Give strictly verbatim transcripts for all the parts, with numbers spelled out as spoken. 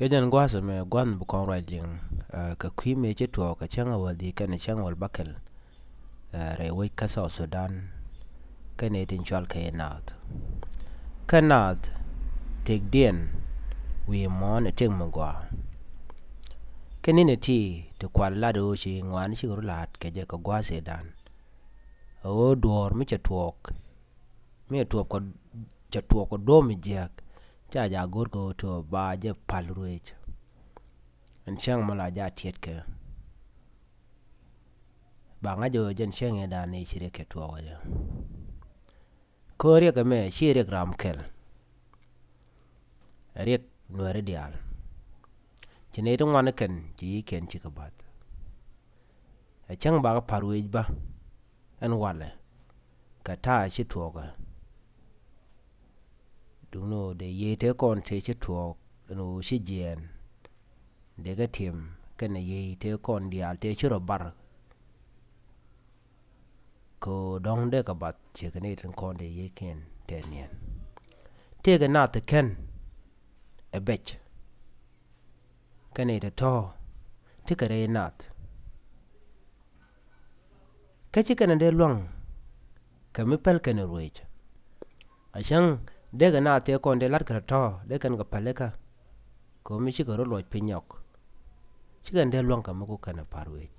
Ɛ jɛn gua̱a̱th ɛmɛ gua̱a̱th mi bi kɔn ruac liŋ, eh, kɛ kui̱ mëë ci tuɔɔk kɛ cäŋ Wäl Dhiec kɛnɛ cäŋ Wäl Bäkɛl, eh, rɛy wec kä South Sudan, kɛnɛ tin cɔal kɛ i̱ naath. Kä naath tëkdiɛn wi̱i̱ muɔ̱ɔ̱n ɛ tëk mi gɔaa. Kɛ ni̱n ɛ ti ti kual lat ɣöö ci ŋɔaani cikɛ rɔ la̱a̱t kɛ jɛ kɛ gua̱a̱th ëëdan. Ɣöö duɔ̱ɔ̱r mi cɛ tuɔɔk, mi cɛ tuɔɔk kɛ, cɛ tuɔɔk kɛ duɔ̱ɔ̱p mi jiääk, ca jɛ go̱r kɛ ɣöö ti ɣöö ba jɛ pal ruëëc. Ɛn cäŋ mɔ la jɛ a tiɛtkɛ. Ba ŋa̱c ɣöö jɛn cäŋ ëëdan ni ci riɛk kɛ tuɔɔk ɛ jɛ. Kä riɛk ɛmɛ /ciɛ riɛk ram kɛl. Ɛ riɛk Nuääri diaal. Ci nɛy ti ŋuan kɛn ci yiëëkiɛn cikɛ bath. Ɛ cäŋ bakɛ pal ruëëc bä ɛn walɛ kɛ ta̱a̱ ci tuɔɔkɛ. Duundɛ ɣöö dee yiëë tëë kɔn tëë ci tuɔɔk ɛn ɣöö ci jiɛɛn. Dee kɛ tim kɛnɛ yiëë tëë kɔn diaal tëë ci rɔ bar. Kɛ ɣöö dɔ̱ŋ dee kɛ bath ciɛ kɛ nɛy tin kɔn dee yiëëkiɛn tɛɛr niɛn. Tëëkɛ naath ti kɛn ɛ bɛc. Kɛnɛ tɔ̱tɔ̱ ti kɛ rɛy naath. Kä /ci kɛn dee luäŋ kɛ mi päl kɛn ruëëc. A cäŋ dee kɛ naath tëë kɔn dee la̱t kɛ tɔ̱tɔ̱ dee kɛn kɛ päl ikä. Kɛ ɣöö mi cikɛ rɔ luɔc piny nyɔk. /Ci kɛn dee luäŋ kɛ mi ku kɛn ɛ pal ruëëc.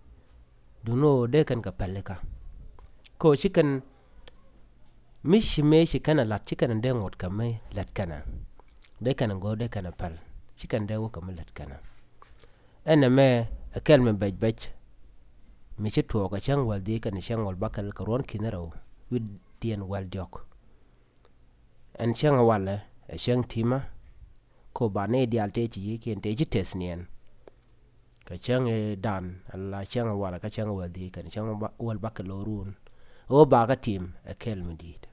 Duundɛ ɣöö dee kɛn kɛ päl ikä. Kɛ ɣöö ci kɛn mi ci mëë ci kɛn ɛ la̱t /ci kɛn dee ŋot kɛ mi lät kɛn ɛ. Dee kɛn ɛ go̱o̱r dee kɛn ɛ päl. /Ci kɛn dee wä kɛ mi lät kɛn ɛ. Ɛn ɛmɛ ɛ kɛl mi bɛc bɛc. Mi ci tuɔɔk ɛ cäŋ Wäl Dhiec kɛnɛ cäŋ Wäl Bäkɛl kɛ ruɔ̱n ki̱n rɛw wi̱cdiɛn wäl diɔ̱k. Ɛn cäŋ ɛ walɛ ɛ cäŋ ti̱mä. Kɛ ɣöö ba nɛy diaal tëë ci yiëëkiɛn tëë ci tɛth niɛn. Kɛ cäŋ ëëdan ala cäŋ ɛ walɛ kä cäŋ Wäl Dhiec kɛnɛ cäŋ Wäl Bäkɛl lo̱o̱run. Ɣöö ba kɛ tim ɛ kɛl mi di̱i̱t.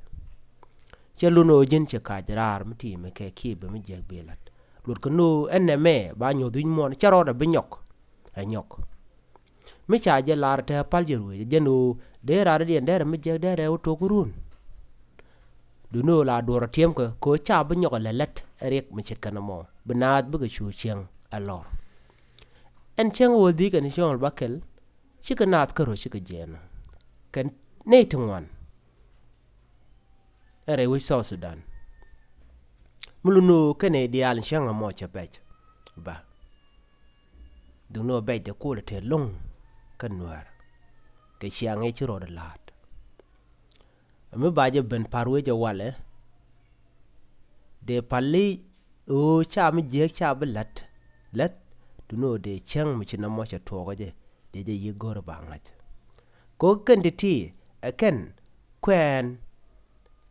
Cɛ lun ɣöö ji̱n ci kac raar mi ti̱i̱ mi kɛ kiɛ bɛ mi jiäk bi la̱t. Luɔtkɛ ni ɣöö ɛn ɛmɛ ba nyuɔ̱th wi̱c muɔ̱ɔ̱n cä rɔɔdɛ bi nyɔk. Ɛ nyɔk. Mi ca jɛ lar tɛ pal jɛ ruëëc jɛn ɣöö dee raar diɛn dee rɛ mi jiäk dee rɛ wä tok run. Duundɛ ɣöö la duɔ̱ɔ̱r tiɛmkɛ kɛ ɣöö ca bi nyɔk ɛ lät lät ɛ riɛk mi ce̱tkɛ nɔmɔ bi naath bikɛ cu cieŋ ɛ lɔr. Ɛn cäŋ Wäl Dhiec kɛnɛ cäŋ Wäl Bäkɛl cikɛ naath kärɔ̱ cikɛ jiɛɛn kɛ nɛy ti ŋuan. Ɛ rɛy wec South Sudan. Mi lun ɣöö kɛnɛ diaal cäŋ ɛmɔ cɛ bɛc bä. Duundɛ ɣöö bɛc dee kulɛ te lo̱ŋ kä Nuäär kɛ ciaŋ ëë ci rɔɔdɛ la̱a̱t. Mi ba jɛ ben pal ruëëc ɛ walɛ dee pali ɣöö ca mi jiääk ca bi la̱t. La̱t duundɛ ɣöö dee cäŋ mi ci nɔmɔ cɛ tuɔɔk kä jɛ dee jɛ yiëë go̱o̱rä ba ŋa̱c. Kɛ ɣöö kɛn ti̱ti̱ ɛ kɛn kuɛɛn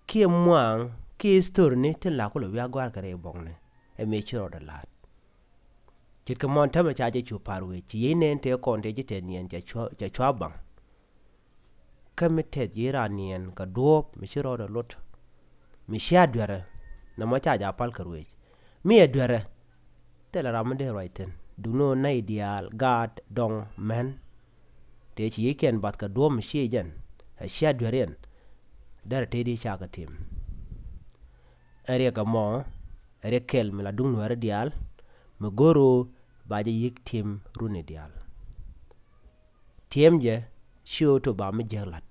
kiɛ muaŋ kiɛ history ni tin la kulɛ wiak gɔ̱a̱r kɛ rɛy buɔ̱kni. Ɛ mëë ci rɔɔdɛ la̱a̱t. Ce̱tkɛ mɔn täämɛ ca jɛ cu pal ruëëc ci yiëë nɛn tëë kɔn tëë ci tɛth niɛn cɛ cua, cɛ cua baŋ. Kä mi tɛth yiëë raan niɛn kɛ duɔ̱ɔ̱p mi ci rɔɔdɛ lot. Mi cia duerɛ nɔmɔ ca jɛ pal kɛ ruëëc. Mi ɛ duerɛ thilɛ ram mi dee ruac thi̱n duundɛ ɣöö nɛy diaal gaat dɔŋ män. Tëë ci yiëëkiɛn bath kɛ duɔ̱ɔ̱p mi ci jɛn ɛ cia dueriɛn. Derɛ tëë di ca kɛ tim. Ɛ riɛk ɛmɔ ɛ riɛk kɛl mi la duŋ Nuääri diaal mi go̱o̱r ɣöö ba jɛ yi̱k tim runi diaal. Tiɛm jɛ ci ɣöö to ba mi jiäk la̱t.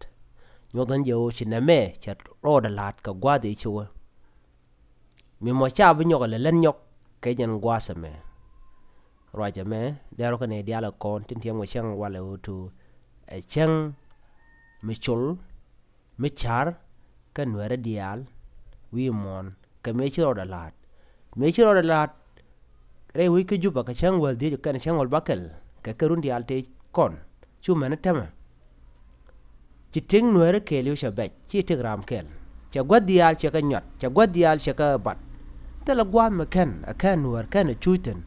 Nyuɔth ɛn jɛ ɣöö ci nɛmɛ cɛ rɔɔdɛ la̱a̱t kɛ gua̱a̱th ëë ci wä. Mi mɔ ca bi nyɔk ɛ lɛ lät nyɔk kɛ jɛn gua̱a̱th ɛmɛ. Ruac ɛmɛ dee rɔ kɛ nɛy diaal ɛ kɔn tin tiɛm kɛ cäŋ walɛ ɣöö to ɛ cäŋ mi col mi ca̱r kä Nuäärä diaal wi̱i̱ muɔ̱ɔ̱n kɛ mëë ci rɔɔdɛ la̱a̱t. Mëë ci rɔɔdɛ la̱a̱t rɛy wec kä Juba kɛ cäŋ Wäl Dhiec kɛnɛ cäŋ Wäl Bäkɛl kɛ kɛ run diaal tëë kɔn cu mɛn täämɛ. Ci tëk Nuäärä kɛɛliw cɛ bɛc, ci tëk ram kɛl. Cɛ gua̱th diaal cɛ kɛ nyuat, cɛ gua̱th diaal cɛ kɛ bat. Thilɛ gua̱a̱th mi kɛn ɛ kɛn Nuäär kɛn ɛ cuc thi̱n.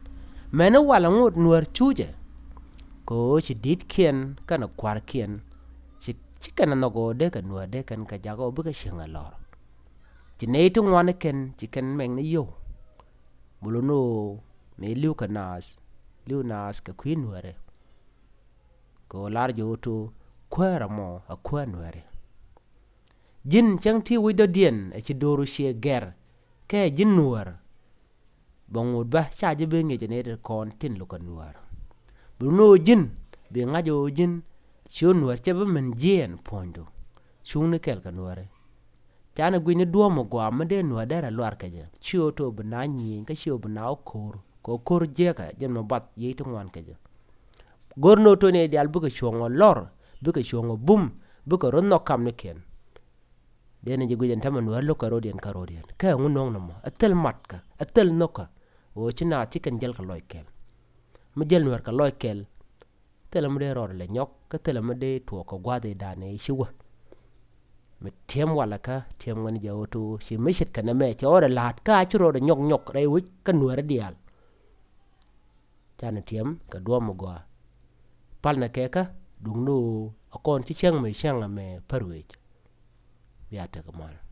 Mɛn i̱ walɛ ŋot Nuäär cucɛ. Kɛ ɣöö ci di̱tkiɛn kɛnɛ kua̱rkiɛn ci, ci kɛn ɛ nhɔk ɣöö dee kɛ Nuäär dee kɛn kɛ jakä ɣöö bikɛ cieŋ ɛ lɔr. Ci nɛy ti ŋuan kɛn ci kɛn mɛŋni yio̱w. Bulu ni ɣöö mëë li̱w kɛ naath, li̱w naath kɛ kui̱ Nuäärɛ. Kɛ ɣöö lar jɛ ɣöö to kuäär ɛmɔ ɛ kuäär Nuäärɛ. Ji̱n cäŋ ti wec dɔ̱diɛn ɛ ci do̱ru ciɛ gɛr kɛ ji̱n Nuäär. Bɛ ŋot bä ca ji̱ bi ŋi̱c ni ti kɔn tin luk kɛ nuäär. Bi ni ɣöö ji̱n bi ŋa̱c ɣöö ji̱n ci ɣöö nuäär cɛ bi min jiɛɛn puɔ̱nydu. Cuŋni kɛl kɛ nuääri. Canɛ gui̱ny ni duɔ̱ɔ̱m mi gɔaa mi dee nuäär derɛ luar kɛ jɛ ci ɣöö to̱ bi na nyieny kä ci ɣöö bi na wä ko̱r kɛ ko̱r jiɛkɛ jɛn mi bath yiey ti ŋuan kɛ jɛ. Go̱r ni ɣöö to̱ ni diaal bikɛ cuɔ̱ŋ ɔ lɔr, bikɛ cuɔ̱ŋ ɔ bum, bikɛ rɔ nhɔk kamnikiɛn. Dee ni ji̱ guic ɛn tämɛ nuäär lo̱k kɛ rɔ̱diɛn kä rɔ̱diɛn. Kä ɛŋu nɔŋ nɔmɔ? Ɛ thil matkɛ, ɛ thil nhökä. Ɣöö ci naath ci kɛn jäl kɛ lɔc kɛl. Mi jäl nuäär kɛ lɔc kɛl. Thilɛ mi dee rɔɔdɛ lɛ nyɔk, kä thilɛ mi dee tuɔɔk kɛ gua̱a̱th i̱ da̱a̱n i̱ ci wä. Mi tiɛm walɛ kä, tiɛm ŋuɛn jɛ ɣöö to̱, ci mi ce̱tkɛ nɛmɛ, cɛ ɣɔɔdɛ la̱a̱t, kä a ci rɔɔdɛ nyɔk nyɔk, rɛy wec kä nuäärä diaal. Canɛ tiɛm kɛ duɔ̱ɔ̱m mi gɔaa. Palnɛ kɛ kä, duŋni ɣöö a kɔn ci cäŋ mi cäŋ ɛmɛ pär wec. Bia tekɛ mal.